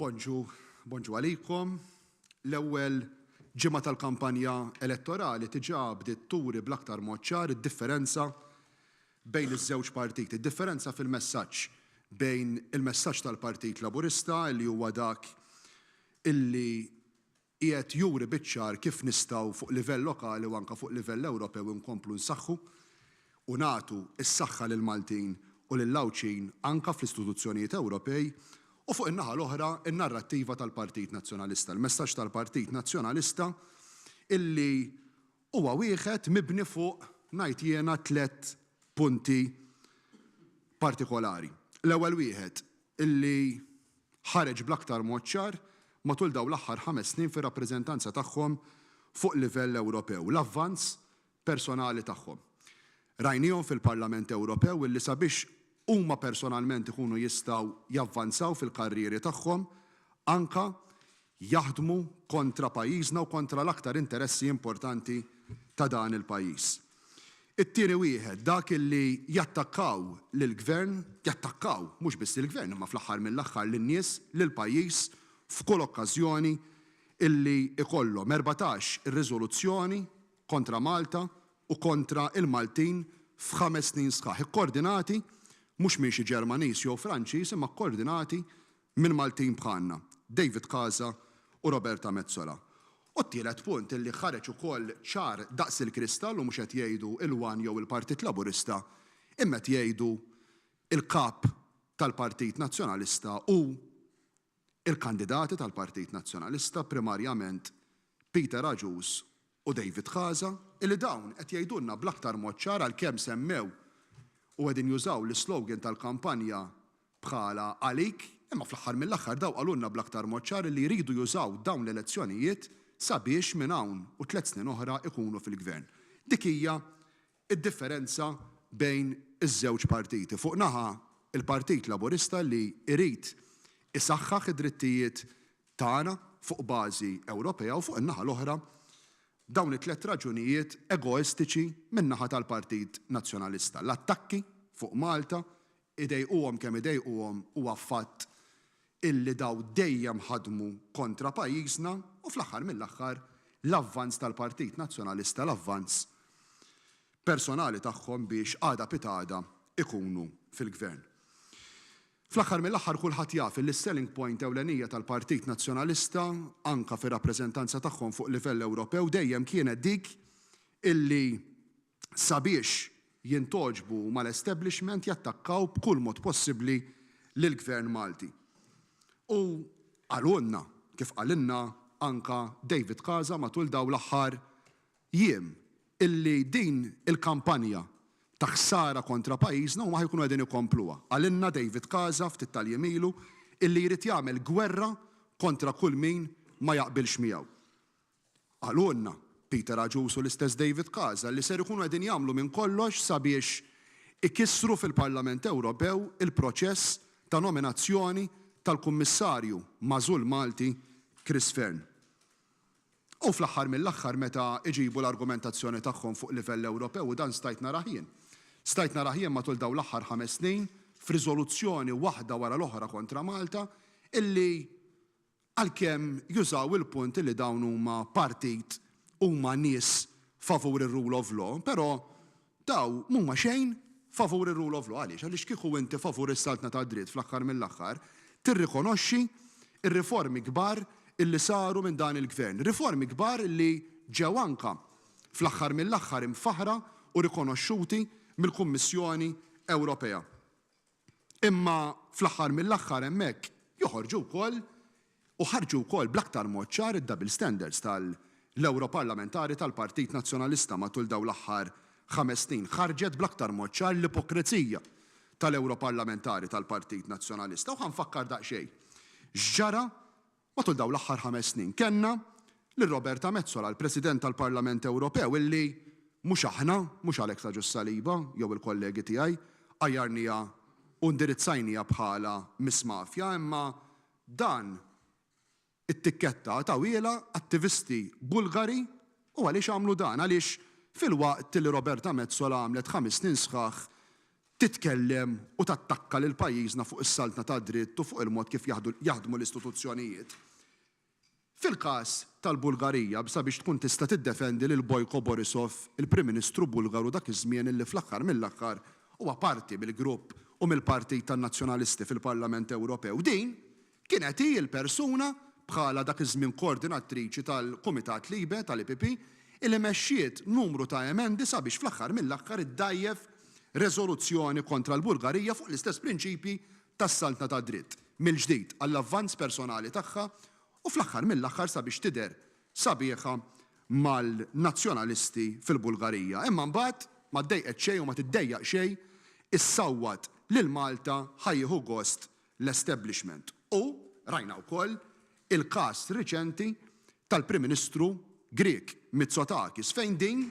Bonġu, bonġu għalikom. L-ewwel ġimgħa tal-kampanja elettorali diġà bdiet turi bl-aktar mod ċar id-differenza bejn iż-żewġ partiti, id-differenza fil-messaġġ bejn il-messaġġ tal-Partit Laburista li huwa dak illi qiegħed juri biċ-ċar kif nistgħu fuq livell lokali u anke fuq livell Ewropew inkomplu nsaħħu u nagħtu s-saħħa lill-Maltin u lill-Għawdxin anke fl-istituzzjonijiet Ewropej u fuq in-naħa l-oħra n-narrattiva tal-Partit Nazzjonalista, il-messaġġ tal-Partit Nazzjonalista illi huwa wieħed mibni fuq, ngħid jiena, tlett punti partikolari. L-ewwel wieħed illi ħareġ bl-aktar mod ċar matul dawn l-aħħar ħames snin fir-rappreżentanza tagħhom fuq livell Ewropew, l-avvanz personali tagħhom. Rajniehom fil-Parlament Ewropew illi sabiex huma personalment ikunu jistgħu javvanzaw fil-karrieri tagħhom anke jaħdmu kontra pajjiżna u kontra l-aktar interessi importanti ta' dan il-pajjiż. It-tieni wieħed, dak illi jattakkaw lill-Gvern, jattakkaw mhux biss lill-Gvern imma fl-aħħar mill-aħħar lin-nies, lill-pajjiż f'kull okkażjoni illi jkollhom. 14 ir-riżoluzzjoni kontra Malta u kontra il-Maltin f'ħames snin sħaħ, ikkordinati mhux minn xi Ġermaniż jew Franċiż imma kkordinati minn Maltin bħalna, David Casa u Roberta Metsola. U t-tielet punt illi ħareġ ukoll ċar daqs il-kristall u mhux qed jgħidu il-One jew il-Partit Laburista imma qed jgħidu il-Kap tal-Partit Nazzjonalista u il-kandidati tal-Partit Nazzjonalista, primarjament Peter Agius u David Casa, illi dawn qed jgħidulna bl-aktar mod ċar għalkemm semmew u qegħdin jużaw l-islogan tal-kampanja bħala għalik, imma fl-aħħar mill-aħħar dawn qalulna bl-aktar mod ċar illi jridu jużaw dawn l-elezzjonijiet sabiex minn hawn u tlett snin oħra jkunu fil-Gvern. Dik hija d-differenza bejn iż-żewġ partiti. Fuq naħa l-Partit Laburista li jrid isaħħaħ id-drittijiet tagħna fuq bażi Ewropea u fuq in-naħa l-oħra dawn it-tlett raġunijiet egoistiċi min-naħa tal-Partit Nazzjonalista. L-attakki fuq Malta, idejquhom kemm idejquhom huwa fatt illi daw dejjem ħadmu kontra pajjiżna u fl-aħħar mill-aħħar l-avvanz tal-Partit Nazzjonalista, l-avvanz personali tagħhom biex għada pitgħada ikunu fil-Gvern. Fl-aħħar mill-aħħar kulħadd jaf illi s-selling point ewlenija tal-Partit Nazzjonalista anke fir-rappreżentanza tagħhom fuq livell Ewropew dejjem kienet dik illi sabiex jintgħoġbu mal-establishment jattakkaw b'kull mod possibbli lill-Gvern Malti. U qalulna, kif qalilna anke David Casa matul dawn l-aħħar jiem, illi din il-kampanja ta' ħsara kontra pajjiżna huma ħa jkunu qegħdin ikompluha. Qalilna David Casa ftit tal-jiem ilu illi jrid jagħmel gwerra kontra kull min ma jaqbilx miegħu. Qalulna Peter Agius u l-istess David Casa li ser ikunu qegħdin jagħmlu minn kollox sabiex ikissru fil-Parlament Ewropew il-proċess ta' nominazzjoni tal-Kummissarju magħżul Malti Chris Fearne. U fl-aħħar mill-aħħar meta iġibu l-argumentazzjoni tagħhom fuq livell Ewropew u dan stajt narah jien. Stajt narah jien matul dawn l-aħħar ħames snin f'riżoluzzjoni waħda wara l-oħra kontra Malta illi għalkemm jużaw il-punt illi dawn huma partit huma nies favur ir-rule of law, però daw m'huma xejn favur ir-rule of law. Għaliex? Għaliex kieku inti favur is-saltna tad-dritt fl-aħħar mill-aħħar tirrikonoxxi r-riformi kbar illi saru minn dan il-Gvern. Riformi kbar illi ġew anka fl-aħħar mill-aħħar imfaħħra u rikonoxxuti mill-Kummissjoni Ewropea. Imma fl-aħħar mill-aħħar hemmhekk joħorġu wkoll u ħarġu wkoll bl-aktar mod ċar id-double standards tal-Ewroparlamentari tal-Partit Nazzjonalista matul dawn l-aħħar ħames snin. Ħarġet bl-aktar mod ċar l-ipokrezija tal-Ewroparlamentari tal-Partit Nazzjonalista. U ħa nfakkar daqsxejn x'ġara Matul dawn l-aħħar ħames snin kellna lil Roberta Metsola, l-President tal-Parlament Ewropew illi mhux aħna, mhux Alex Agius Saliba jew il-kollegi tiegħi, għajjarniha u ndirizzajniha bħala Miss Mafia imma dan it-tikketta tawhielha attivisti Bulgari u għaliex għamlu dan? Għaliex filwaqt li Roberta Metsola għamlet ħames snin sħaħ. titkellem u tattakka lil pajjiżna fuq is-saltna tad-dritt u fuq il-mod kif jaħdmu l-istituzzjonijiet. Fil-każ tal-Bulgarija, sabiex tkun tista' tiddefendi lil Boyko Borisov, il-Prim Ministru Bulgaru dak iż-żmien illi fl-aħħar mill-aħħar huwa parti mill-grupp u mill-Partit tan-Nazzjonalisti fil-Parlament Ewropew. Din kienet hi l-persuna, bħala dak iż-żmien koordinattriċi tal-Kumitat LIBE tal-EPP, illi mexxiet numru ta' emendi sabiex fl-aħħar mill-aħħar iddgħajjef reżoluzzjoni kontra l-Bulgarija fuq l-istess prinċipji tas-saltna tad-dritt, mill-ġdid għall-avvanz personali tagħha u fl-aħħar mill-aħħar sabiex tidher sabiħa mal-Nazzjonalisti fil-Bulgarija. Imma mbagħad ma ddejqet xejn u ma tiddejjaq xejn issawwat lil Malta ħa jieħu gost l-establishment. U rajna wkoll il-każ riċenti tal-Prim Ministru Grieg Mitsotakis fejn din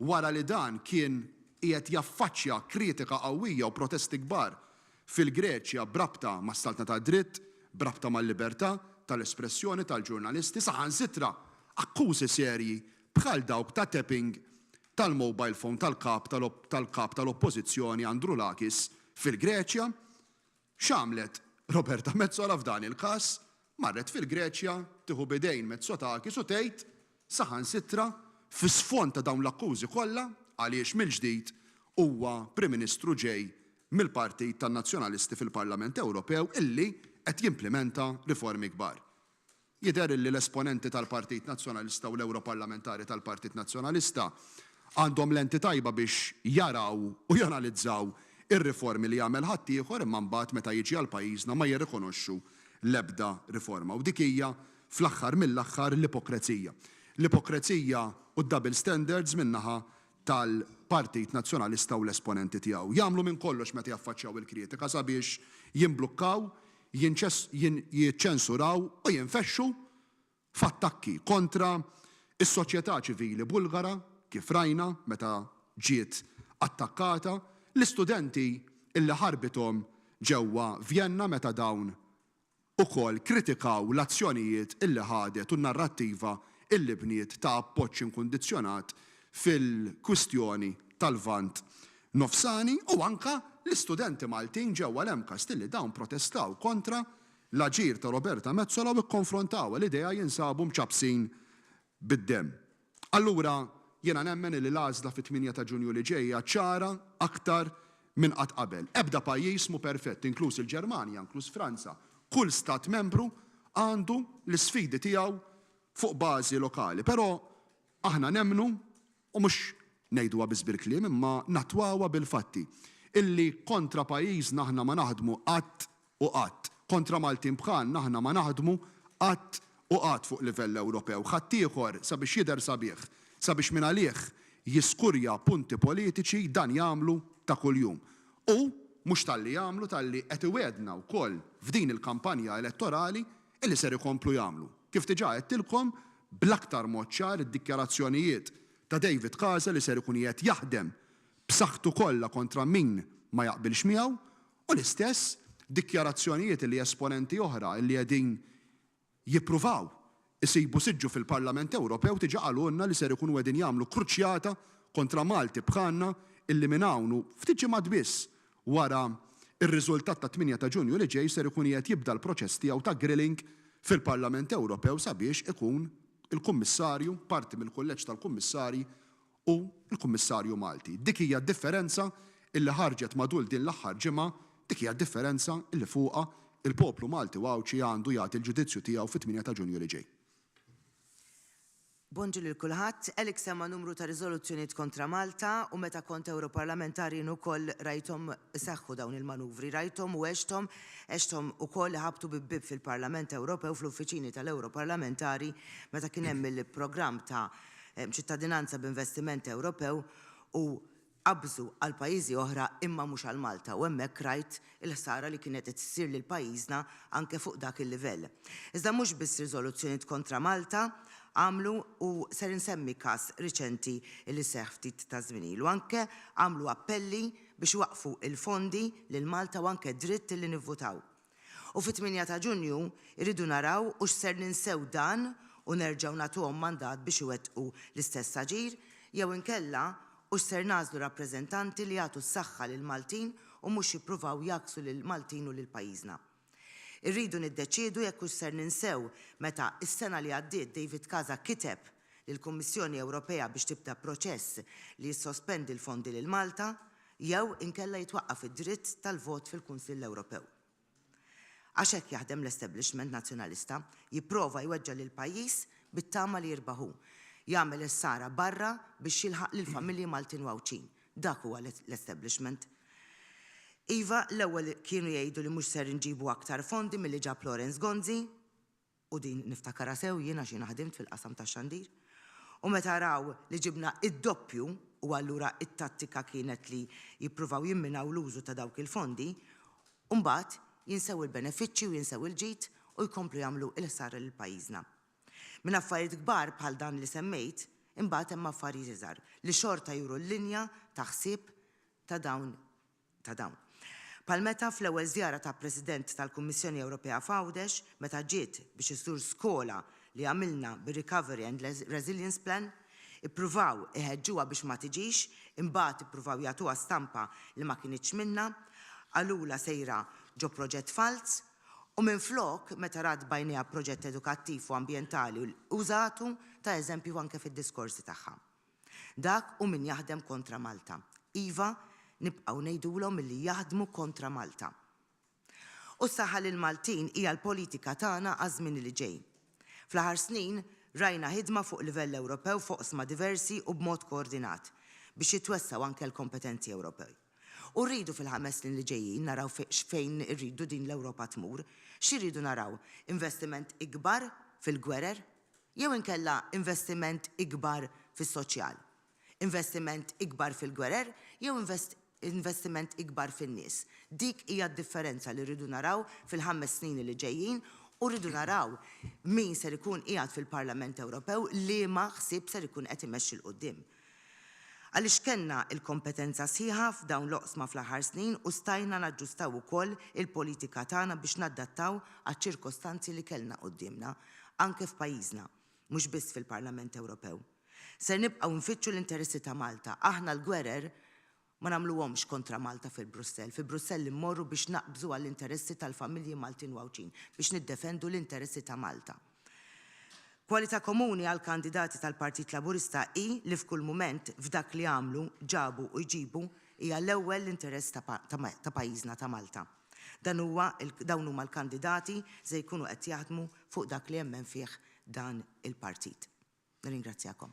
wara li dan kien qiegħed jaffaċċja kritika qawwija u protesti kbar fil-Greċja b'rabta mas-saltna tad-dritt, b'rabta mal-libertà tal-espressjoni tal-ġurnalisti, saħansitra akkużi serji bħal dawk ta' tapping tal-mobile phone tal-kap tal-kap tal-Oppożizzjoni Androulakis fil-Greċja. X'għamlet Roberta Metsola f'dan il-każ? Marret fil-Greċja tieħu b'idejn Metsotakis u tgħid, saħansitra fi sfond ta' dawn l-akkużi kollha, għaliex mill-ġdid huwa Prim Ministru ġej mill-Partit tan-Nazzjonalisti fil-Parlament Ewropew illi qed jimplimenta riformi kbar. Jidher illi l-esponenti tal-Partit Nazzjonalista u l-Ewroparlamentari tal-Partit Nazzjonalista għandhom lenti tajba biex jaraw u janalizzaw ir-riformi li jagħmel ħaddieħor imma mbagħad meta jiġi għal pajjiżna ma jirrikonoxxu l-ebda riforma. U dik hija fl-aħħar mill-aħħar l-ipokrezija. L-ipokrezija u d-double standards min-naħa tal-Partit Nazzjonalista u l-esponenti tiegħu. Jagħmlu minn kollox meta jaffaċċjaw il-kritika sabiex jimblukkaw, jiċċensuraw u jinfexxu f'attakki kontra s-soċjetà ċivili Bulgara, kif rajna meta ġiet attakkata, l-istudenti illi ħarbithom ġewwa Vjenna meta dawn ukoll kritikaw l-azzjonijiet illi ħadet u n-narrattiva illi bniet ta' appoġġ inkundizzjonat fil-kwistjoni tal-Lvant Nofsani u anke l-istudenti Maltin ġewwa l-MCAST illi dawn protestaw kontra l-aġir ta' Roberta Metsola u kkonfrontawha l-idea jinsabu mċappsin bid-demm. Allura, jiena nemmen illi l-għażla fit-tmienja ta' Ġunju li ġej hija ċara aktar minn qatt qabel. Ebda pajjiż mhu perfett, inkluż il-Ġermanja, inkluż Franza. Kull stat membru għandu l-isfidi tiegħu fuq bażi lokali. Però aħna nemmnu, u mhux ngħiduha biss bil-kliem imma nattwawha bil-fatti, illi kontra pajjiżna aħna ma naħdmu qatt u qatt. Kontra Maltin bħalna aħna ma naħdmu qatt u qatt fuq livell Ewropew. Ħaddieħor sabiex jidher sabiħ, sabiex mingħalih jiskurja punti politiċi dan jagħmlu ta' kuljum. U mhux talli jagħmlu talli qed iwegħdna wkoll f'din il-kampanja elettorali illi ser ikomplu jagħmlu. Kif diġà għedtilkom bl-aktar mod ċar id-dikjarazzjonijiet ta' David Casa li ser ikun qiegħed jaħdem b'saħħtu kollha kontra min ma jaqbilx miegħu U l-istess dikjarazzjonijiet li esponenti oħra li qegħdin jippruvaw isibu siġġu fil-Parlament Ewropew diġà qalulna li ser ikunu qegħdin jagħmlu kruċjata kontra Malti bħalna illi minn hawn u ftit ġimgħat biss wara r-riżultat tat-tmienja ta' Ġunju li ġej ser ikun qiegħed jibda l-proċess tiegħu ta' grilling fil-Parlament Ewropew sabiex ikun il-Kummissarju, parti mill-Kulleġġ tal-Kummissarji u l-Kummissarju Malti. Dik hija d-differenza illi ħarġet matul din l-aħħar ġimgħa, dik hija d-differenza illi fuqha il-poplu Malti u Għawdxi għandu jagħti l-ġudizzju tiegħu fit-tmienja ta' Ġunju li ġej. Bonġu lil kulħadd. Alex semma numru ta' riżoluzzjonijiet kontra Malta u meta kont Ewroparlamentari jien ukoll rajthom iseħħu dawn il-manuvri. Rajthom u għexthom, għexthom ukoll iħabbtu bieb bieb fil-Parlament Ewropew fl-uffiċini tal-Ewroparlamentari meta kien hemm il-programm ta' ċittadinanza b'investiment Ewropew u qabżu għal pajjiżi oħra imma mhux għal Malta u hemmhekk rajt il-ħsara li kienet qed issir lil pajjiżna anke fuq dak il-livell. Iżda mhux biss riżoluzzjonijiet kontra Malta għamlu u ser insemmi każ riċenti li seħħ ftit ta' żmien ilu. Anke għamlu appelli biex iwaqqfu l-fondi lil Malta u anke d-dritt li nivvutaw. U fit-tmienja ta' Ġunju rridu naraw hux ser ninsew dan u nerġgħu nagħtuhom mandat biex iwettqu l-istess aġir, jew inkella hux ser nagħżlu rappreżentanti li jagħtu s-saħħa lill-Maltin u mhux jippruvaw jgħakksu lill-Maltin u lil pajjiżna. Irridu niddeċiedu jekk hux ser ninsew meta s-sena li għaddiet David Casa kiteb lill-Kummissjoni Ewropea biex tibda proċess li jissospendi l-fondi lil Malta jew inkella jitwaqqaf id-dritt tal-vot fil-Kunsill Ewropew. Għax hekk jaħdem l-establishment Nazzjonalista, jipprova jweġġa' lill-pajjiż bit-tama li jirbaħ hu. Jagħmel il-ħsara barra biex jilħaq lill-familji Maltin u Għawdxin. Dak huwa l-establishment. Iva, l-ewwel kienu jgħidu li mhux ser inġibu aktar fondi milli ġab Lawrence Gonzi, u din niftakarha sew jien għax jiena ħdimt fil-qasam tax-xandir, u meta raw li ġibna id-doppju u allura it-tattika kienet li jippruvaw jimminaw l-użu ta' dawk il-fondi, u mbagħad jinsew il-benefiċċji u jinsew il-ġid u jkomplu jagħmlu l-ħsara lil pajjiżna. Minn affarijiet kbar bħal dan li semmejt, imbagħad hemm affarijiet iżgħar li xorta juru l-linja ta' ħsieb ta' dawn ta' dawn. Bħal meta fl-ewwel żjara ta' President tal-Kummissjoni Ewropea f'Għawdex, meta ġiet biex iżżur skola li għamilna bir-Recovery and Resilience Plan, ippruvaw iħeġġuha biex ma tiġix, imbagħad ippruvaw jagħtuha stampa li ma kinitx minnha, qalulha sejra ġo proġett falz, u minflok meta rat b'għajnejha proġett edukattiv u ambjentali użatu ta' eżempju anke fid-diskorsi tagħha. Dak hu min jaħdem kontra Malta. Iva, nibqgħu ngħidulhom illi jaħdmu kontra Malta. U s-saħħa lill-Maltin hija l-politika tagħna għaż-żmien li ġej. Fl-aħħar snin, rajna ħidma fuq livell Ewropew f'oqsma diversi u b'mod koordinat, biex jitwessgħu anke l-kompetenzi Ewropej. U rridu fil-ħames snin li ġejjin naraw fejn irridu din l-Ewropa tmur. X'irridu naraw? Investiment ikbar fil-gwerer? Jew inkella investiment ikbar fis-soċjal? Investiment ikbar fil-gwerer jew investiment ikbar fin-nies? Dik hija d-differenza li rridu naraw fil-ħames snin li ġejjin u rridu naraw min ser ikun qiegħed fil-Parlament Ewropew liema ħsieb ser ikun qed imexxi 'l quddiem. Għaliex kellna l-kompetenza sħiħa f'dawn l-oqsma fl-aħħar snin u stajna naġġustaw ukoll il-politika tagħna biex nadattaw għaċ-ċirkostanzi li kellna quddiemna, anke f'pajjiżna, mhux biss fil-Parlament Ewropew. Ser nibqgħu nfittxu l-interessi ta' Malta. Aħna l-gwerer ma nagħmluhomx kontra Malta fi Brussell. Fi Brussell immorru biex naqbżu għall-interessi tal-familji Maltin u Għawdxin, biex niddefendu l-interessi ta' Malta. Kwalità komuni għall-kandidati tal-Partit Laburista hi li f'kull mument, f'dak li għamlu, ġabu u jġibu, hija l-ewwel l-interess ta' ta' pajjiżna, ta' Malta. Dan huwa dawn huma l-kandidati se jkunu qed jaħdmu fuq dak li jemmen fih dan il-partit. Nirringrazzjakom.